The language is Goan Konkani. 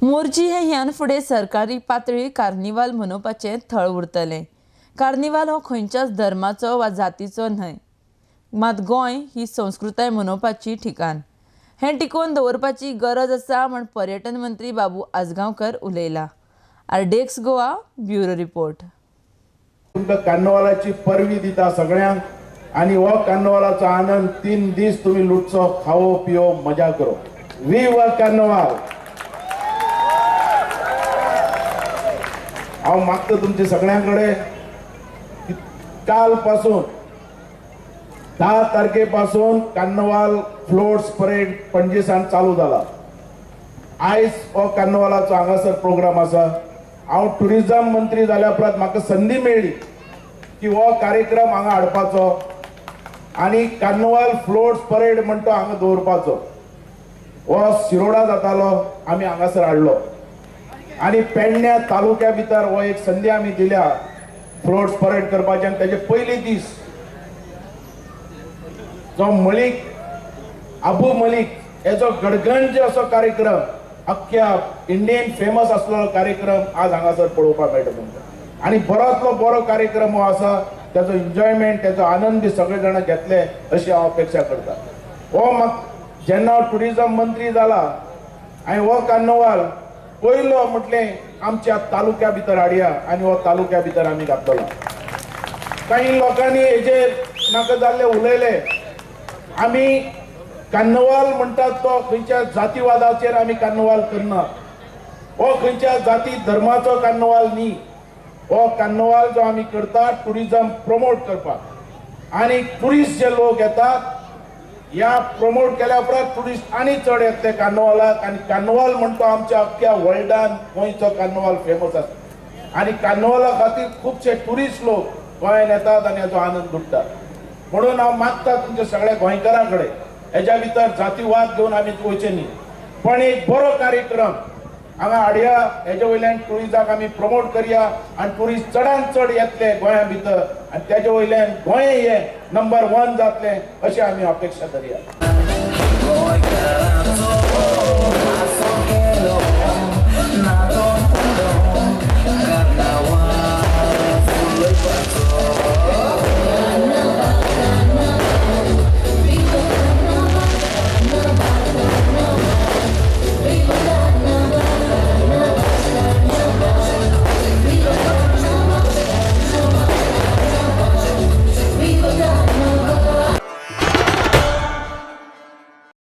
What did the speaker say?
मोरजी हे ह्यान फुडें सरकारी पातळी कार्निवाल मनोवपाचें थळ उरतलें. कार्निवाल हो खंयच्याच धर्माचो वा जातीचो न्हय, मात गोंय ही संस्कृताय मनोवपाची ठिकाण. हें टिकोवन दवरपाची गरज आसा म्हूण पर्यटन मंत्री बाबू Ajgaonkar उलयला. RDX Goa bureau report. तुमकां कार्निवालाची परवी दिता सगळ्यांक आनी हो कार्निवालाचो आनंद 3 दीस तुमी लुटचो, खावो पियो, मजा करो. विवा कार्निवाल. हांव मागता तुमचे सगळ्यां कडेन काल पासून 10 तारखे पासून कार्निवाल फ्लोट्स परेड पणजेसान चालू जाला. आयज हो कार्निवालाचो हांगासर प्रोग्राम आसा. हांव टुरिजम मंत्री जाल्या उपरांत म्हाका संदी मेळ्ळी की हो कार्यक्रम हांगा हाडपाचो आनी कार्निवाल फ्लोट्स परेड म्हणटा हांगा दवरपाचो. हो शिरोडा जातालो, आमी हांगासर हाडलो आनी पेडण्या तालुक्या भितर हो एक संदी आमी दिल्या फ्लोट्स परेड करपाची. आनी तेजे पयले दीस जो मलिक अबू मलिक हेजो गडगंज असो कार्यक्रम अख्ख्या इंडियन फेमस असलेलो कार्यक्रम आज हांगासर पळोवपाक मेळटा तुमकां. आनी बरोतलो बरो कार्यक्रम हो आसा, त्याचो एन्जॉयमेंट त्याचो आनंद बी सगळे जाणां घेतले अशी हांव अपेक्षा करता. हो म्हाका जेन्ना हांव टुरिजम मंत्री जाला आनी हो कार्निवाल पयलो म्हटलें आमच्या तालुक्या भितर हाडया आनी हो तालुक्या भितर आमी घातलो. काही लोकांनी हेजेर नाका जाल्ले उलयले. आमी कार्निवाल म्हणटात तो खंयच्या जातीवादाचेर आमी कार्निवाल करना, हो खंयच्या जाती धर्माचो कार्निवाल न्ही. हो कार्निवाल जो आमी करता टुरिजम प्रमोट करपाक आनी टुरिस्ट जे लोक येतात ह्या प्रमोट केल्या उपरांत टुरिस्ट आनी चड येतले कार्निवालाक. आनी कार्निवाल म्हणटा आमच्या अख्ख्या वर्ल्डान गोंयचो कार्निवाल फेमस आसा आनी कार्निवाला खातीर खुबशे टुरिस्ट लोक गोंयान येतात आनी हाचो आनंद लुटतात. म्हणून हांव मागता तुमच्या सगळ्या गोंयकारां कडेन हेज्या भितर जातीवाद घेवन आमी वयचे न्ही, पण एक बरो कार्यक्रम हांगा हाडया, हेजे वयल्यान टुरिजाक आमी प्रमोट करया आनी टुरिस्ट चडान चड येतले गोंया भितर आनी तेजे वयल्यान गोंय हें नंबर 1 जातलें अशी आमी अपेक्षा धरया.